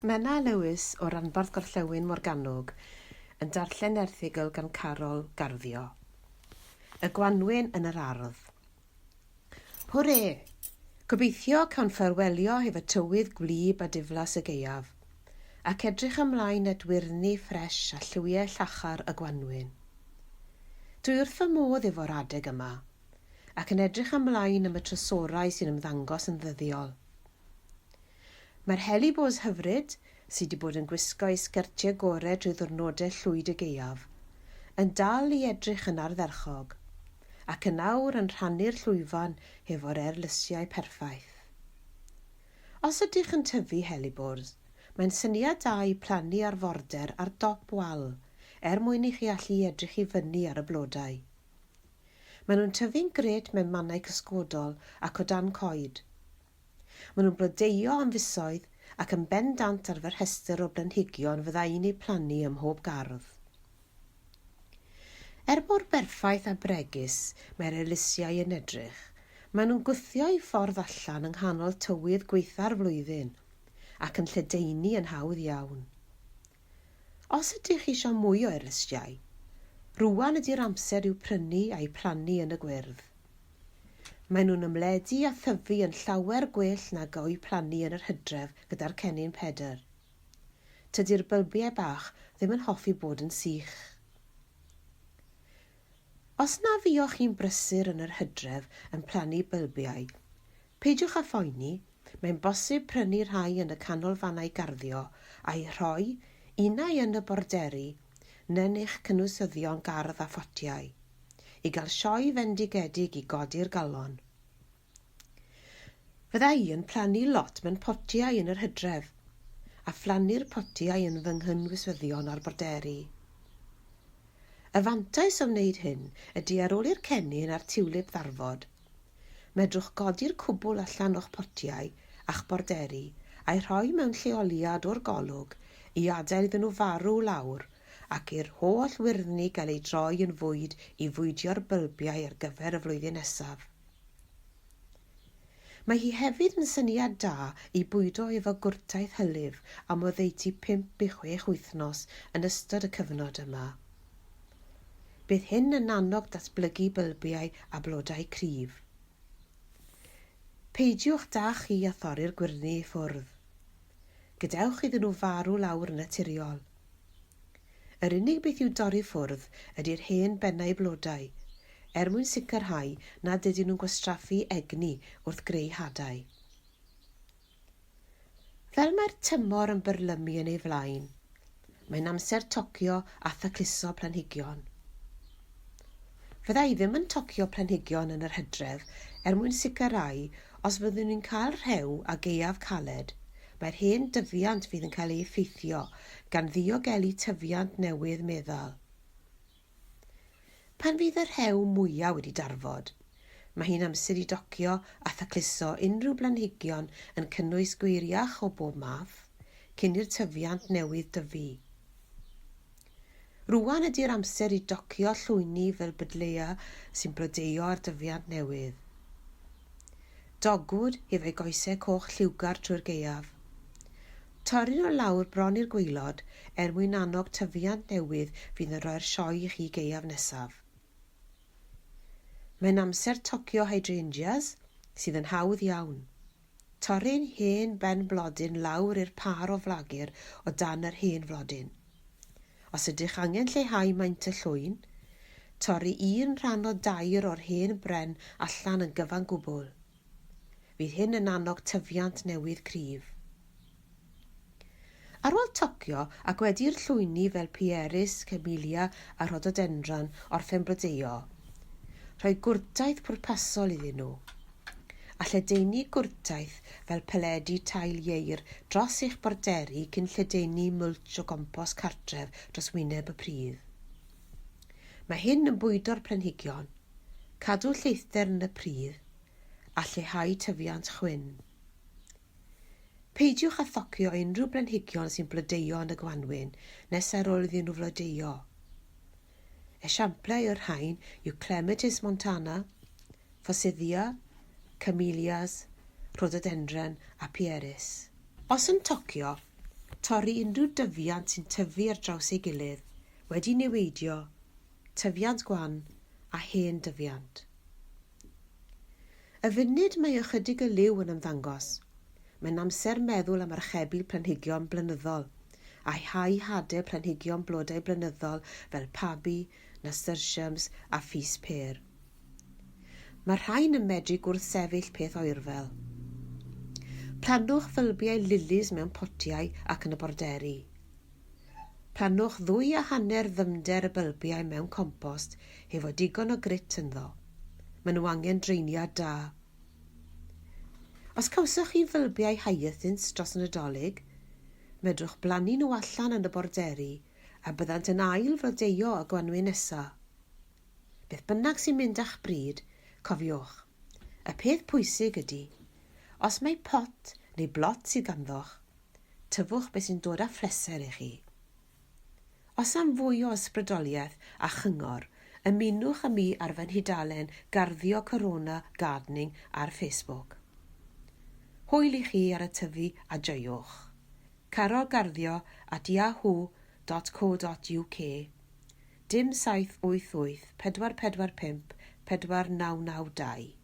Menna Lewis o ranbarth Gorllewin Morgannwg yn darllen erthygl gan Carol Garddio. Y Gwanwyn yn yr Ardd. Hwre! Gobeithio cawn ffarwelio hefo tywydd gwlyb a diflas y gaeaf, ac edrych ymlaen at wyrddni ffresh a lliwiau llachar y gwanwyn. Dwi wrth fy modd efo'r adeg yma, ac yn edrych ymlaen am y trysorau sy'n ymddangos yn ddyddiol. Mae'r helibos hyfryd, sy 'di bod yn gwisgo ei sgertiau gore trwy ddiwrnodau llwyd y gaeaf, yn dal i edrych yn ardderchog, ac yn awr yn rhannu'r llwyfan hefo'r erlysiau perffaith. Os ydych yn tyfu helibors, mae'n syniad da eu plannu ar forder ar dop wal, er mwyn i chi allu edrych i fyny ar y blodau. Maen nhw'n tyfu'n grêt mewn mannau cysgodol ac o dan coed. Maen nhw'n blodeuo am fisoedd ac yn bendant ar fy rhestr o blanhigion fydda i'n eu plannu ym mhob gardd. Er mor berffaith a bregus mae'r elusiau yn edrych, maen nhw'n gwthio eu ffordd allan yng nghanol tywydd gwaetha'r flwyddyn ac yn lledaenu yn hawdd iawn. Os ydych eisiau mwy o elusiau, rŵan ydi'r amser i'w prynu a'u plannu yn y gwyrdd. Maen nhw'n ymledu a thyfu yn llawer gwell nag o'u plannu yn yr hydref gyda'r cennin Pedr. Tydi'r bylbiau bach ddim yn hoffi bod yn sych. Os na fuoch chi'n brysur yn yr hydref yn plannu bylbiau, peidiwch â phoeni, mae'n bosib prynu rhai yn y canolfannau garddio a'u rhoi unai yn y borderi neu'n eich cynwysyddion gardd a photiau. i gael sioe fendigedig i godi'r galon. Fydda i yn plannu lot mewn potiau yn yr hydref, a phlannu'r potiau yn fy nghynwysyddion a'r borderi. Y fantais o wneud hyn ydy ar ôl i'r cennin a'r tiwlip ddarfod, medrwch godi'r cwbl allan o'ch potiau a'ch borderi a'u rhoi mewn lleoliad o'r golwg i adael iddyn nhw farw lawr ac i'r holl wyrddni gael ei droi yn fwyd i fwydio'r bylbiau ar gyfer y flwyddyn nesaf. Mae hi hefyd yn syniad da i bwydo efo gwrtaith hylif am oddeutu pump i chwech wythnos yn ystod y cyfnod yma. Bydd hyn yn annog datblygu bylbiau a blodau cryf. Peidiwch da chi â thorri'r gwyrddni i ffwrdd. Gadewch iddyn nhw farw lawr yn naturiol. Yr unig beth i'w dorri ffwrdd ydi'r hen bennau blodau, er mwyn sicrhau nad ydyn nhw'n gwastraffu egni wrth greu hadau. Fel mae'r tymor yn byrlymu yn ei flaen, mae'n amser tocio a thacluso planhigion. Fydda i ddim yn tocio planhigion yn yr hydref er mwyn sicrhau os fyddwn ni'n cael rhew a gaeaf caled, Mae'r hen dyfiant fydd yn cael ei effeithio gan ddiogelu tyfiant newydd meddal. Pan fydd y rhew mwya' wedi darfod, mae hi'n amser i docio a thacluso unrhyw blanhigion yn cynnwys gweiriach o bob math, cyn i'r tyfiant newydd dyfu. Rŵan ydi'r amser i docio llwyni fel Buddleia sy'n blodeuo ar dyfiant newydd. Dogwood efo'i goesau coch lliwgar trwy'r gaeaf. Torri nhw lawr bron i'r gwaelod er mwyn annog tyfiant newydd fydd yn rhoi'r sioe i chi gaeaf nesaf. Mae'n amser tocio hydrangeas, sydd yn hawdd iawn. Torri'n hen ben blodyn lawr i'r pâr o flagur o dan yr hen flodyn. Os ydych angen lleihau maint y llwyn, torri un rhan o dair o'r hen bren allan yn gyfan gwbl. Fydd hyn yn annog tyfiant newydd cryf. Ar ôl tocio ac wedi i'r llwyni fel Pieris, Camellia a Rhododendron orffen blodeuo, rhoi gwrtaith pwrpasol iddyn nhw, a lledaenu gwrtaith fel peledi tail ieir dros eich borderi cyn lledaenu mulch o gompost cartref dros wyneb y pridd. Mae hyn yn bwydo'r planhigion, cadw lleithder yn y pridd, a lleihau tyfiant chwyn. Peidiwch â thocio unrhyw blanhigion sy'n blodeuo yn y gwanwyn nes ar ôl iddyn nhw flodeuo. Esiamplau o'r rhain yw Clematis montana, Forsythia, Camellias, Rhododendron a Pieris. Os yn tocio, Torri unrhyw dyfiant sy'n tyfu ar draws ei gilydd, wedi niweidio, tyfiant gwan a hen dyfiant. Y funud mae ychydig o liw yn ymddangos, mae'n amser meddwl am archebu planhigion blynyddol a hau hadau planhigion blodau blynyddol fel pabi, nasturtiums a phys pêr. Mae'r rhain yn medru gwrthsefyll peth oerfel. Plannwch fylbiau lilis mewn potiau ac yn y borderi. Plannwch ddwy a hanner ddyfnder y bylbiau mewn compost hefo digon o grit ynddo. Maen nhw angen draeniad da. Os cawsoch chi fylbiau hyacinths dros y Nadolig, medrwch blannu nhw allan yn y borderi a byddant yn ail flodeuo y gwanwyn nesa. Beth bynnag sy'n mynd â'ch bryd, cofiwch, y peth pwysig ydy, os mai pot neu blot sydd ganddoch, Tyfwch beth sy'n dod â phleser i chi. Os am fwy o ysbrydoliaeth a chyngor, ymunwch â mi ar fy nhudalen Garddio Corona Gardening ar Facebook. Hwyl i chi ar y tyfu a joiwch. carolgarddio@yahoo.co.uk Dim 788 445 4992.